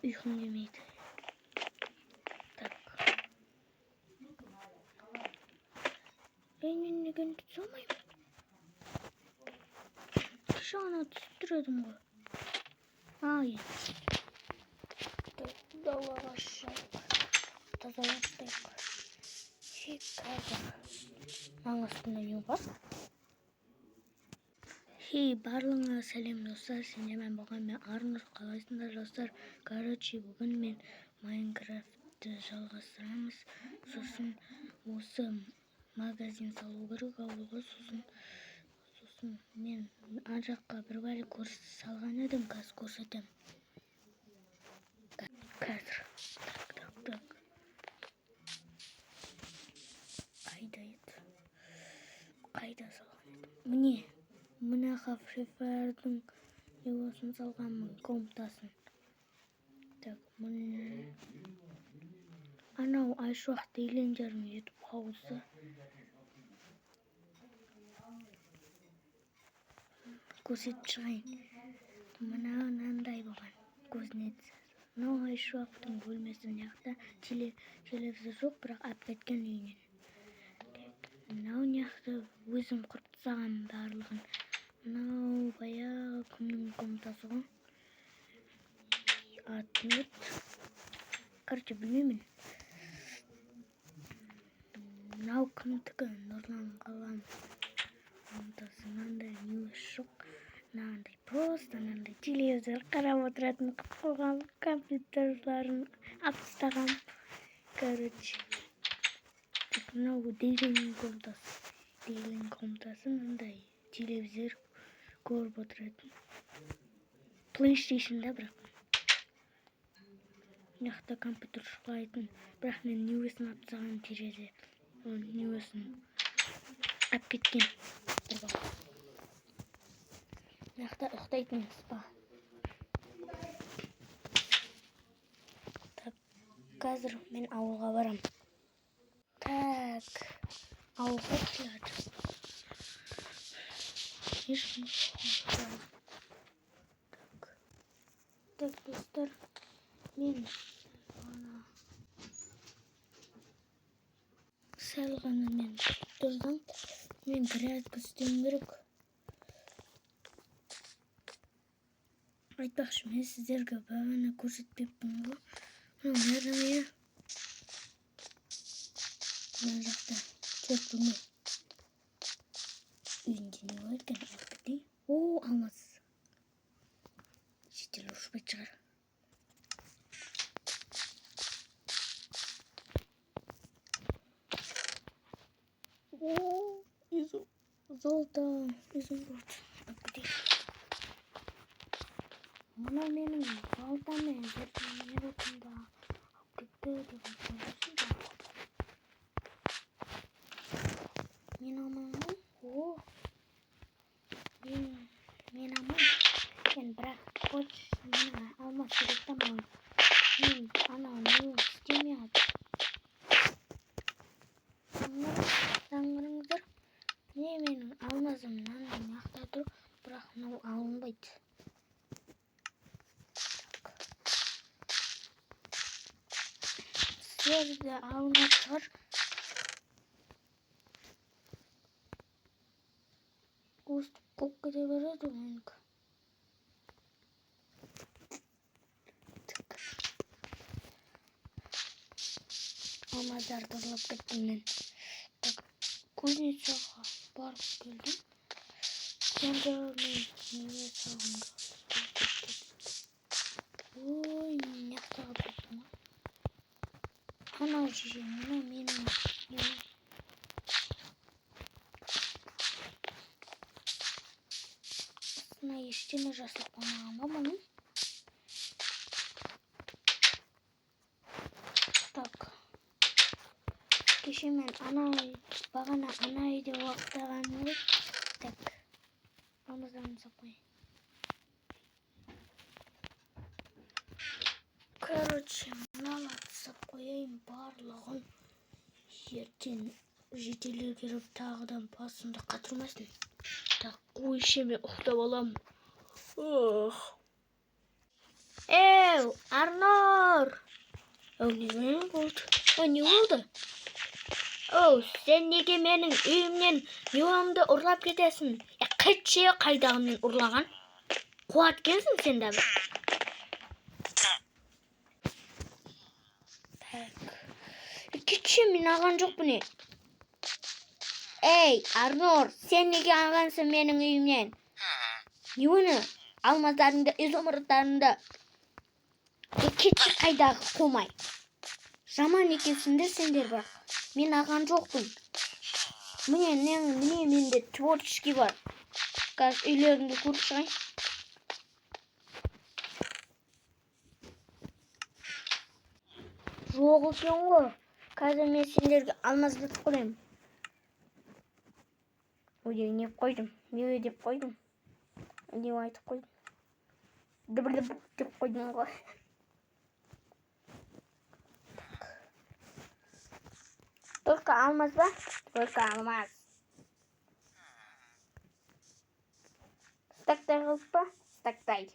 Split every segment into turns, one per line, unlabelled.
Ұйқым келмейді. Так. Ей, мен неге түсе алмаймын? Кеше ғана түсіп тұр едім ғой. Ай. Далаға шығып тазалап тастайық. Қазір. Аң астында не бар? Хей, барлығыңа сәлем, достар. Сендермен болған мен, Арнұр. Қалайсыңдар, достар? Короче, бүгін мен Майнкрафтты жалғастырамыз. Сосын осы магазин салу керек ауылға. Сосын мен ар жаққа бір бәле салған едім, қазір көрсетемін. Қазір. Так, так, так. Қайда еді? Қайда салған едім? Міне. Мына Free Fire'дың несін салғанмын, комнатасын. Так, міне. Анау Айшуақ дегендердің ютуб хаусы. Көрсетіп шығайын. Мына мынандай болған кузнец. Мынау Айшуақтың бөлмесі, мына жақта телевизор жоқ, бірақ алып кеткен үйінен. Мынау мына жақта өзім құрып тастағанмын барлығын. Мынау баяғы кімнің комнатасы ғой? Аты не еді? Короче, білмеймін. Мынау кімдікі? Нұрлан Қалам комнатасы. Мынандай несі жоқ. Мынандай просто мынандай телевизор қарап отыратын қылып қойған, компьютерларын алып тастаған. Короче, мынау Дейлиннің комнатасы. Дейлиннің комнатасы мынандай телевизор көріп отыратын. PlayStation'да, бірақ. Мына жақта компьютер шұқылайтын, бірақ мен несін алып тастаған терезе. Оның несін алып кеткен бір бала. Мына жақта ұйықтайтын спа. Так, қазір мен ауылға барам. Так, ауылға келеді. Ешкім жоқ. Так, так, достар, мен ана сәл ғана мен тұрдым. Мен грядка істеуім керек. Айтпақшы, мен сіздерге бағана көрсетпеппін ғой. Мынау мэрия. Мына жақта 4 бөлме. Үйінде не бар екен? Алып кетейін. О, алмаз. Шетел ұшпайтын шығар. О, золото, изумруд. Алып кетейін. Мынау менің балтам мен алып кетті деп айтқан. Мен алмаймын. О, мен алмаймын. Мен бірақ хочешь мына алмас керек та маған. Мен анау не істемей жатыр. Заңғырыңыздар. Міне менің алмазым мынандай мына тұр, бірақ мынау алынбайды. Сіздерде алынатын шығар. Өстіп көп кете береді ғой менікі. Алмаздарды ұрлап кеттім мен. Так, кузницаға барып келдім. Енді мен неге салғым келді? Ой, мына жақта қалып кеттім ғой. Анау жер, мынау менің нем. Астына ештеңе жасап қоймаған ба мұның? Так. Кеше мен ана бағана ана үйде уақыттағаным ғой. Так. Алмаздарымды салып қояйын. Короче, мыналарды салып қояйын барлығын. Ертең жетелер келіп тағы да басымды қатырмасын. Так, қойшы, мен ұйықтап аламын. Ох. Әу, Арнұр! Әу, не болды? Әу, не болды? Оу, сен неге менің үйімнен миуамды ұрлап кетесің? Қайтшы, қайдағымен ұрлаған? Қуат келсін сен де бір. Так. Кетші, мен алған жоқпын. Ей, Арнұр, сен неге алғансың менің үйімнен? Миуаны, алмаздарыңды, изумрудтарыңды. Кетші қайдағы қумай. Жаман екенсіңдер сендер бірақ. Мен алған жоқпын. Міне, міне менде творческий бар. Қазір үйлеріңді көріп шығайын. Жоқ екен ғой. Қазір мен сендерге алмаз бітіп қоямын. Ой, не қойдым? Не деп қойдым? Не айтып қойдым? Дыбыр-дыбыр деп қойдым ғой. Только алмаз ба? Только алмаз. Стактай қылып па? Стактай.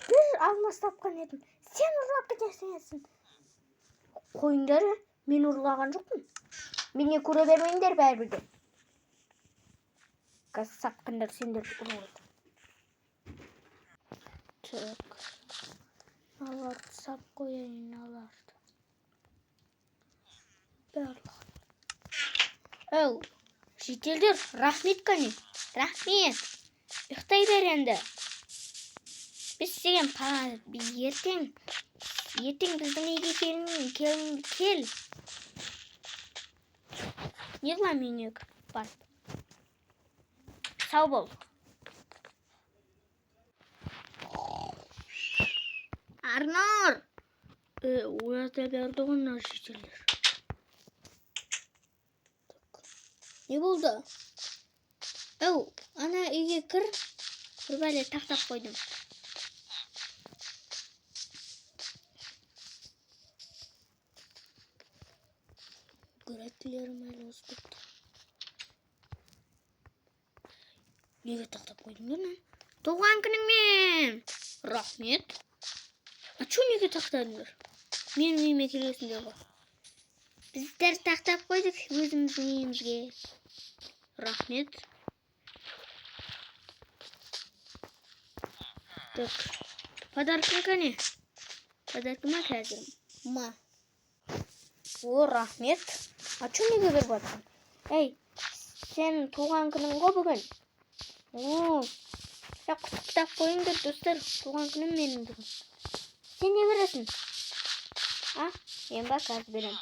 Бір алмаз тапқан едім. Сен ұрлап кетесің. Қойыңдар, мен ұрлаған жоқпын. Мені көре бермеңдер бәрібір де. Қазір сатқындар сендерді ұрлайды. Так. Аларды сап қояйын, аларды. Барлық. Әу, шетелдер, рахмет кәне. Рахмет. Ұйықтай бер енді. Біз сеген ертең біздің үйге кел. Не қыламын үйіңе барып? Сау бол. Арнұр! Оята берді ғой мына шетелдер. Не болды? Әу, ана үйге кір. Бір бәле тақтап қойдым. Көрәтілерім әлі озып кетті. Неге тақтап қойдыңдар мені? Туған күніңмен! Рахмет. А чё неге тақтадыңдар? Менің үйіме келесіңдер ғой. Біздер тақтап қойдық өзіміздің үйімізге. Рахмет. Так. Подаркың кәне? Подаркы ма қазір? Ма. О, рахмет. А чё неге беріп жатсың? Ей, сен туған күнің ғой бүгін. О, құттықтап қойыңдар, достар. Туған күнім менің бүгін. Сен не бересің? А, мен ба қазір беремін.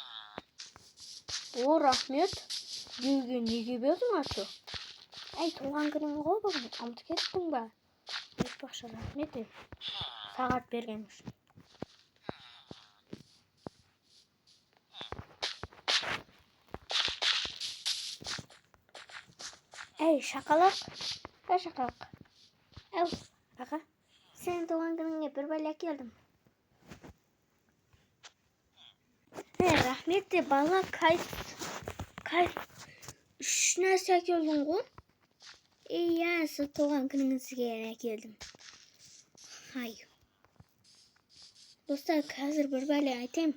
О, рахмет. Деуге неге бердің, а чё? Әй, туған күнің ғой бүгін. Ұмытып кеттің ба? Айтпақшы, рахмет. Сағат берген үшін. Әй, шақалақ. Әй, шақалақ. Әу, аға, сенің туған күніңе бір бәле әкелдім. Әй, рахмет де, бала, кайф. Кайф. Үш нәрсе әкелдің ғой? Иә, сол туған күніңізге әкелдім. Ай. Достар, қазір бір бәле айтайын.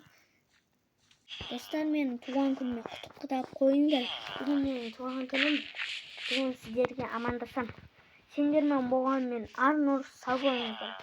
Достар, менің туған күніме құттықтап қойыңдар. Бүгін менің туған күнім. Бүгін сіздерге амандасам. Сендермен болған мен Арнұр, сау болыңыздар.